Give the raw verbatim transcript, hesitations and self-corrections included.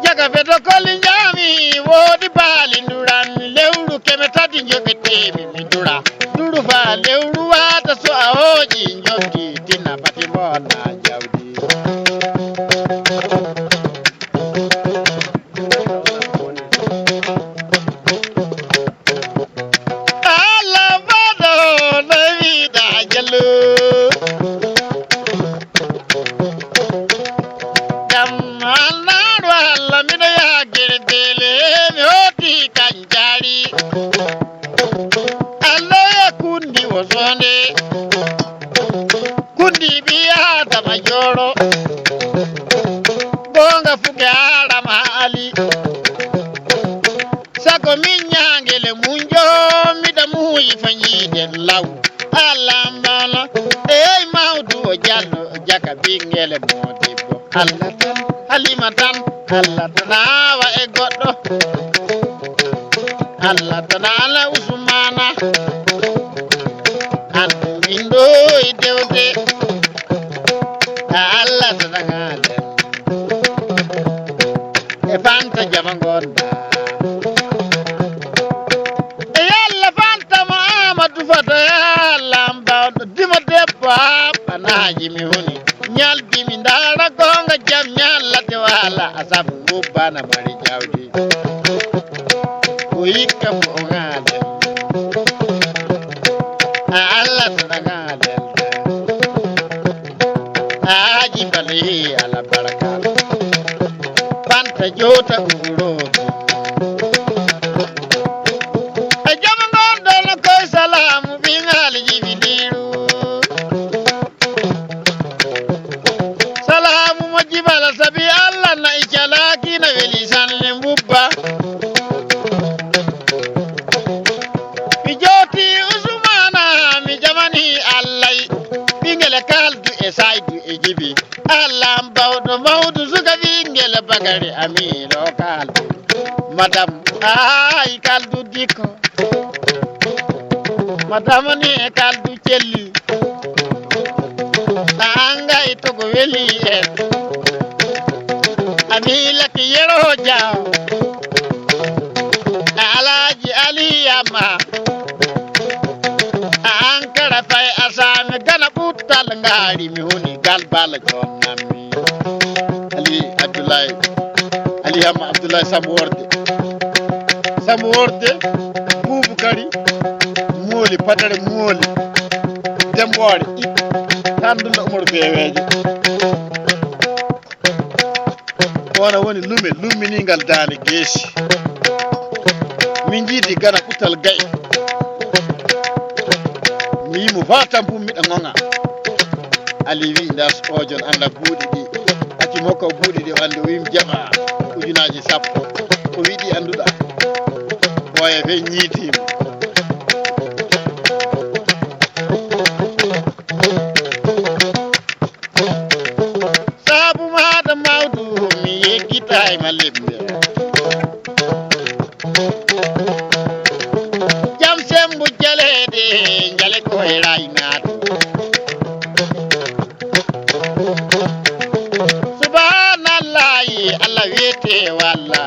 Jaga feto koli njaami, woodi baali nduran, lewru keme tati njoɓeteemi mi dura. Duru faa lewru waata so a hooƴi njoɓdi, tina bati mbo na jawdi. Allah baɗo no wiɗa jalo. Jam annaɗo Allah miɗo yaha gere dele mi hoti kan jari. Allah ya kundi wosonde. Kundi bi Adama joro. Bonga fuke Adama Ali. Sako min ñaangele mum joomiɗo muuyi fañiide law. Alambana, ey mawdu o jallo, jaka ɓingele modibbo. Allah tan, Halima tan, Allah tan awa e goɗɗo. Allah tan ala Usmana. An min ɗo e dewde. Allah tan ala. E fanta jama gonda. E yalla fanta mo Amadou Fata, yalla mbawɗo dima debbo haɓɓanaaji mi huni. Ñaldi mi ndaara gonga jam ñallate wala asabu ngubbana mari jawdi. O yikka mo o ŋaale. A Allah tana ŋaale. Aji bale ala baraka. Fanta jota uro. A jama ngon dolo ko salamu bin alji bidiru. Salamu mo jibala sabi Allah na icalaki na weli sanne mbubba. Mi joti Usmana mi jamani Allah. Bingele kaldu e saidu e jibi. Allah am bawɗo mawɗo suka ɓingel bagari amiɗo kaldu. Madam ay kaldu dikko. Madam ni e kaldu celli. Angay to ko weli en. Ami laki yero jaw. Alaji Ali Yama. Ankara fay asami gana ɓuttal ngari mi huni gal bala jonnammi. Ali Abdoulaye, Ali Hamma Abdoulaye Sambo Worde. Sambo Worde, Buubu Kari, Mooli, Padare Mooli, Demboore, Tandulla Umaru Beweejo. Wona woni lume, lumminingal daande geesi. Min njiidi gana ɓuttal ga'i. Mi yimo faa tampum miɗa ŋoŋa. Ali wi nda ojon anda buuɗi ɗi. Acci mokko buuɗi ɗi o andi o wimi jaɓa ujunaaji sappo. O wiɗi anduɗa. Oya fe ñiitima. Sabu maɗa mawdu mi yeggitay ma lembe. Jam sembu jaleede jale ko e raynaade. Subhanallahi Allah wiyete walla